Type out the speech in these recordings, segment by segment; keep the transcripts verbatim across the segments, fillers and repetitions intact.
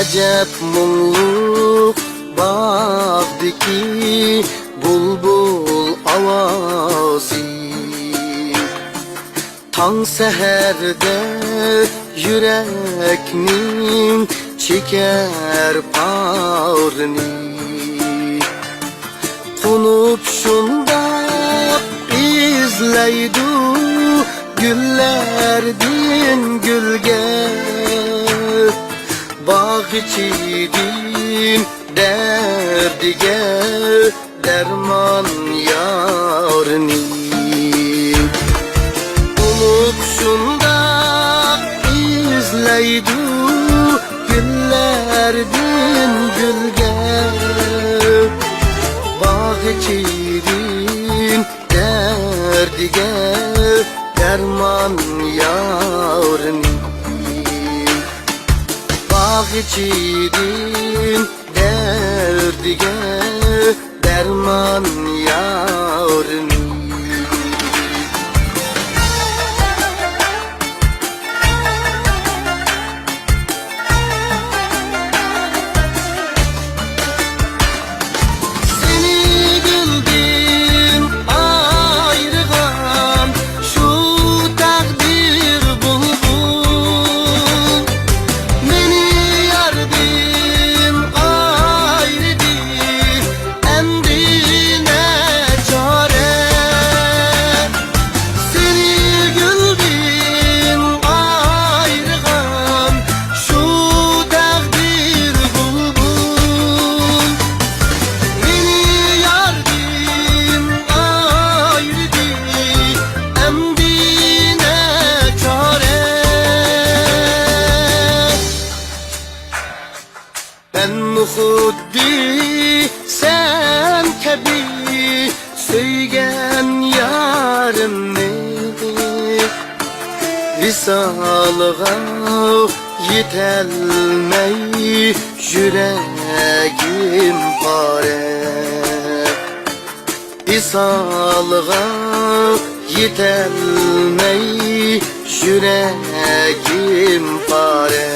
ئەجەب مۇڭلۇق باغدىكى بۇلبۇل ئاۋازى. تاڭ سەھەردە يۈرەكنىڭ چېكەر پارىنى. قونۇپ شۇنداق ئىزلەيدۇ گۈللەردىن گۈلگە، باغچىدىن دەردىگە دەرمان يارنى. ئۇمۇپ شۇنداق ئىزلەيدۇ گۈللەردىن گۈلگە، باغچىدىن دەردىگە دەرمان يارنى. باغچىدىن دەردىگە دەرمان يارنى. سېنى گۈلدىن ئايرىغان شۇ تەقدىر بۇلبۇل، مېنى ياردىن ئايرىدى، ئەمدى نەچارە؟ سېنى گۈلدىن ئايرىغان شۇ تەقدىر بۇلبۇل، مېنى ياردىن ئايرىدى، ئەمدى نەچارە؟ مەنمۇ خۇددى سەن كەبى سۆيگەن يارىمنى، ۋىسالىغا يېتەلمەي يۈرەگىم پارە. ۋىسالىغا يېتەلمەي يۈرەگىم پارە.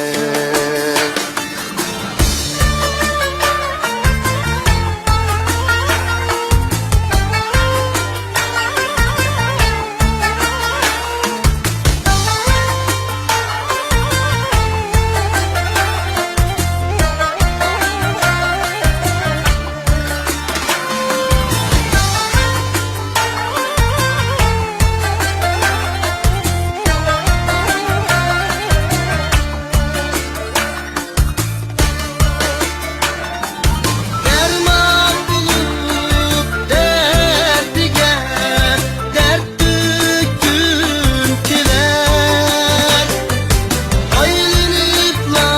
دەرمان بولۇپ دەردىگە دەرد تۆككۈم كېلەر. ئايلىنىپلا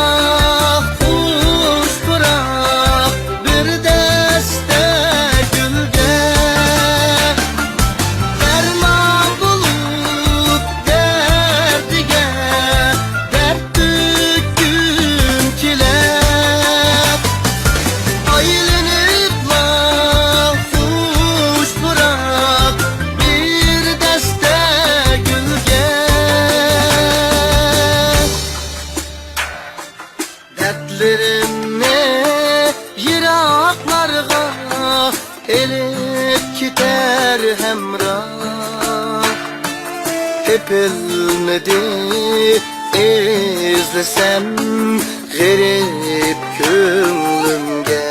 خۇش پۇراق بىر دەستە گۈلگە، دەرمان بولۇپ دەردىگە دەرد تۆككۈم كېلەر. ئايلىنىپلا خۇش پۇراق بىر دەستە گۈلگە، دەردلىرىمنى يىراقلارغا ئېلىپ كېتەر ھەمراھ. تېپىلمىدى ئىزلىسەم غېرىب كۆڭلۈمگە.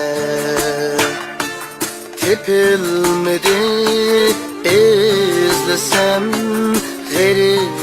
تېپىلمىدى ئىزلىسەم غېرىب